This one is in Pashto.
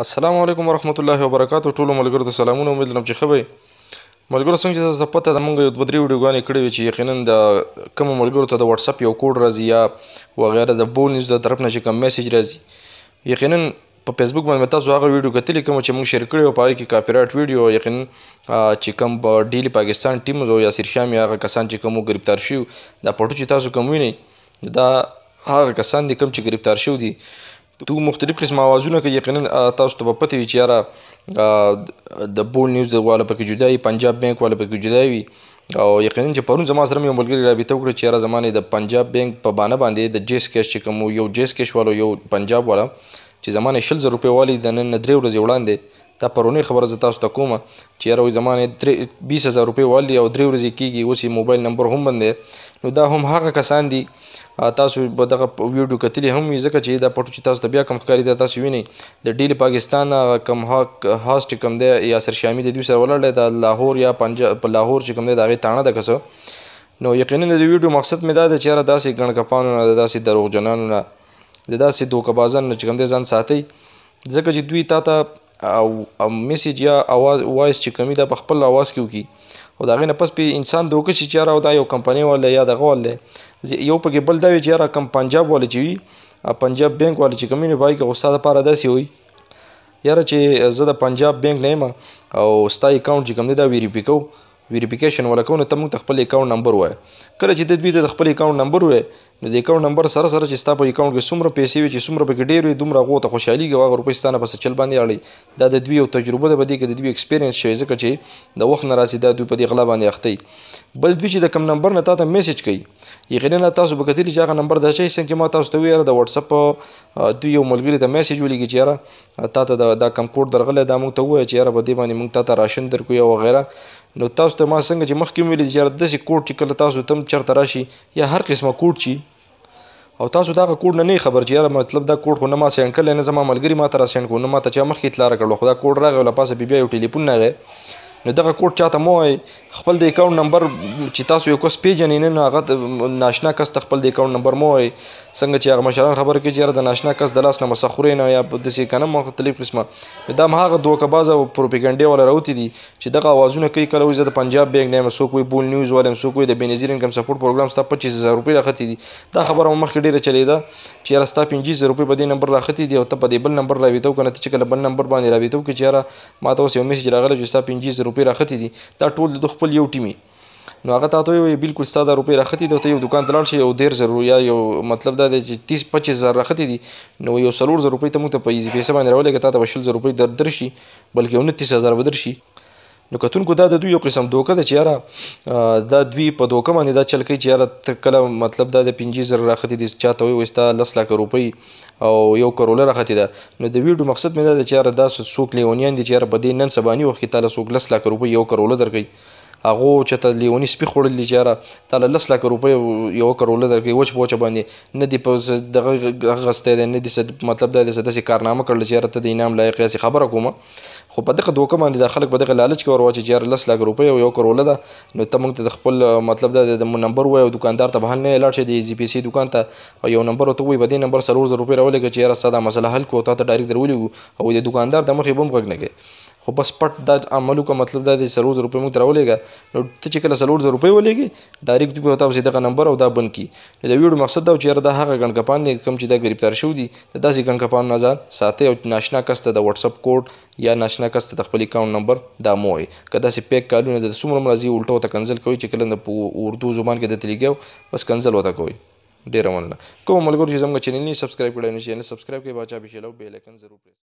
السلام علیکم ورحمت الله وبرکاتو. ټولو ملګرو ته سلامونه، امید لرم چې ښه به یئ. ملګرو، څنګه چې تاسو ته پته ده، موږ یو دوه درې ویډیوګانې کړې وې چې یقینا د کومو ملګرو ته د واتساپ یو کوډ راځي یا وغیره د بول نیوز د طرف نه چې کوم میسج راځي، یقینا په فیسبوک باندې تاسو هغه ویډیو کتلې کوم چې موږ شیر کړې وه، په هغې کې کاپي رایټ ویډیو. یقینا چې کوم په ډیلی پاکستان ټیم او یاسر شام یا هغه کسان چې کوم ګرفتار شوي، دا فوټو چې تاسو کوم وینئ دا هغه کسان دي کوم چې ګرفتار شوي دي. تو مختلف قسم آوازونه کوي. یقینا تاسو ته به پته وي چې یاره د بول نیوز والا پکې جدا وي، پنجاب بانک والا پکې جدا وي. او یقینا چې پرون زما سره یو ملګري رابطه وکړه چې یاره زما نه د پنجاب بانک په بانه باندې د جیس کیش چې کوم یو جیس کیش والا یو پنجاب والا چې زما نه 20,000 روپۍ والي د نن نه 3 ورځې وړاندې، دا پرونۍ خبره زه تاسو ته کوم چې یاره وایي زما نه 20,000 روپۍ والي او 3 ورځې کېږي، اوس یې موبایل نمبر هم بند دی. نو دا هم هغه کسان دي، تاسو به دغه ویډیو کتلي هم وي، ځکه چې دا پټو چې تاسو ته بیا کوم ښکاري دا تاسو وینئ د ډیلي پاکستان هغه کوم هاست چې کوم دی یاسر شامي د دوی سره ولاړ دی، د لاهور یا پنجاب په لاهور چې کوم دی د هغې تاڼه ده که څه. نو یقینا د دې ویډیو مقصد مې دا دی چې یاره داسې ګڼکپانو نه، د داسې دروغجنانو نه، د داسې دوکهبازانو نه چې کوم دی ځان ساتئ، ځکه چې دوی تا ته او میسج یا اواز وایس چې کومي دا په خپل اواز کې وکړي او د هغې نه پس پې انسان دوکه شي چې یاره دا یو کمپنۍ والا یا دغه والا دی. یو پکې بل دا وي چې یاره کوم پنجاب والا چې وي، پنجاب بانک والا چې کوم وي، نو په هغې کې خو ستا دپاره داسې وي یاره چې زه د پنجاب بانک نه یم او ستا اکاونټ چې کوم دی دا ویریفي کوو، ویریفیکیشن والا کوو، نو ته موږ ته خپل اکاونټ نمبر ووایه. کله چې د دوی د خپل اکاونټ نمبر ووایه، نو د اکاونټ نمبر سره سره چې ستا په اکاونټ کې څومره پیسې وي، چې څومره پکې ډېر وي، دومره هغو ته خوشحالېږي او هغه روپۍ ستا نه په څه چل باندې اړوي. دا د دوی یو تجربه ده، په دې کې د دوی اکسپیرینس شوی، ځکه چې د وخت نه راسي دا دوی په دې غلا باندې اخته وي. بل دوی چې د کوم نمبر نه تا ته میسج کوي، یقینا تاسو به کتلي چې هغه نمبر دا شی څنګه چې ما تاسو ته وویل د واتساپ دوی یو ملګري ته میسج ولیږي چې یاره تا ته دا کوم کوډ درغلی دا موږ ته ووایه چې یاره په دې باندې موږ تا ته راشن درکړو یا وغیره. نو تاسو ته ما څنګه چې مخکې ویلي چې یاره داسې کوډ چې کله تاسو ته هم چېرته راشي یا هر قسمه کوډ چې او تاسو دغه کوډ نه نه خبر چې یاره مطلب دا کوډ خو نه ما سینډ کړی، نه زما ملګري ما ته را سینډ کړو، نه ما ته چا مخکې اطلاع راکړله، خو دا کوډ راغی او له پاسه بیا یو ټلیفون راغی. نو دغه کوډ چاته مه وایئ، خپل د اکاونټ نمبر چې تاسو یو کس پېژنئ نه، نو هغه ناشنا کس ته خپل د اکاونټ نمبر مه وایئ. څنګه چې هغه مشران خبره کوي چې یاره د ناشنا کس د لاس نه مه څه خورئ نه یا داسې که نه مختلف قسمه. نو دا هم هغه دوکهبازه او پروپیګنډې والا راوتي دي چې دغه اوازونه کوي. کله وایي زه د پنجاب بانک نه یم، څوک وایي بول نیوز والا یم، څوک وایي د بېنظیر انکم سپورټ پروګرام ستا 25,000 روپۍ راختي دي. دا خبره مو مخکې ډېره چلېده چې یاره ستا 25,000 روپۍ په دې نمبر راختي دي او ته په دې بل نمبر رابطه وکړه، نه ته چې کله بل نمبر باندې رابطه وکړې چې یاره ما ته اوس یو میسج راغلی چې ستا 25,000 روپۍ راختي دي، دا ټول د خپل یو ټیم وي. نو هغه تا ته وایي بالکل ستا دا روپۍ راختي دي او ته یو دکان ته لاړ شې او 30,000 یا یو مطلب دا دی چې 30 25,000 راختي دي، نو یو 4,000 روپۍ ته موږ ته په ایزي پیسې باندې راولېږه، تا ته به 20,000 روپۍ درشي، بلکې 29,000 به درشي. نو کتونکو دا د دوی یو قسم دوکه ده چې یاره دا دوی په دوکه باندې دا چل کوي چې یاره ته کله مطلب دا د 25,000 راختي دي، چا ته وایي ستا 10 لاکه روپۍ او 1 کروله راختي ده. نو د ویډیو مقصد مې دا دی چې یاره دا څوک لیونیان دي چې یاره په دې نن سباني وخت کې تا له څوک 10 لاکه روپۍ 1 کروله درکوي، هغو چې ته لیوني سپي خوړلي چې یاره تا له 10 لاکه روپۍ 1 کروله درکوي، وچ په وچه باندې نه دي په دغه اخیستی دی، نه دي څه مطلب دا دی څه داسې کارنامه کړل چې یاره ته د انعام لایق یې، هسې خبره کومه. خو په دغه دوکه باندې دا خلک په دغه لالچ کې ور واچوي چې یاره 10 لاکه روپۍ او 1 کروله ده، نو ته موږ ته د خپل مطلب دا دی د نمبر ووایه او دکاندار ته به نه لاړ شې د ایزي پیسې دکان ته او یو نمبر ورته ووایي په دې نمبر 4,000 روپۍ راولېږه چې یاره ستا دا مسله حل کړو او تا ته ډایرکټ در ولېږو، او د دکاندار د مخې به هم غږ نه کوي. خو بس پټ دا عمل وکړه، مطلب دا دی 4,000 روپۍ موږ ته راولېږه، نو ته چې کله 4,000 روپۍ ولېږې ډایرکټ دوی به تا پسې دغه نمبر او دا بند کړي. نو د ویډیو مقصد دا و چې یاره دا هغه ګڼکپان دي کوم چې دا ګرفتار شوي دي، د داسې ګڼکپانو نه ځان ساتئ او ناشنا کس ته د واتساپ کوډ یا ناشنا کس ته د خپل اکاونټ نمبر دا مه وایئ. که داسې پیک کالونه د څومره هم راځي الټه ورته کنځل کوئ چې کله د په اردو زبان کې درته لیږي بس کنځل ورته کوئ. ډېره مننه. کوم ملګرو چې زموږ چینل نه سبسکرایب کړی نو چینل سبسکرایب کړئ، باچا پېښې بیل ایکن ضرور پریس.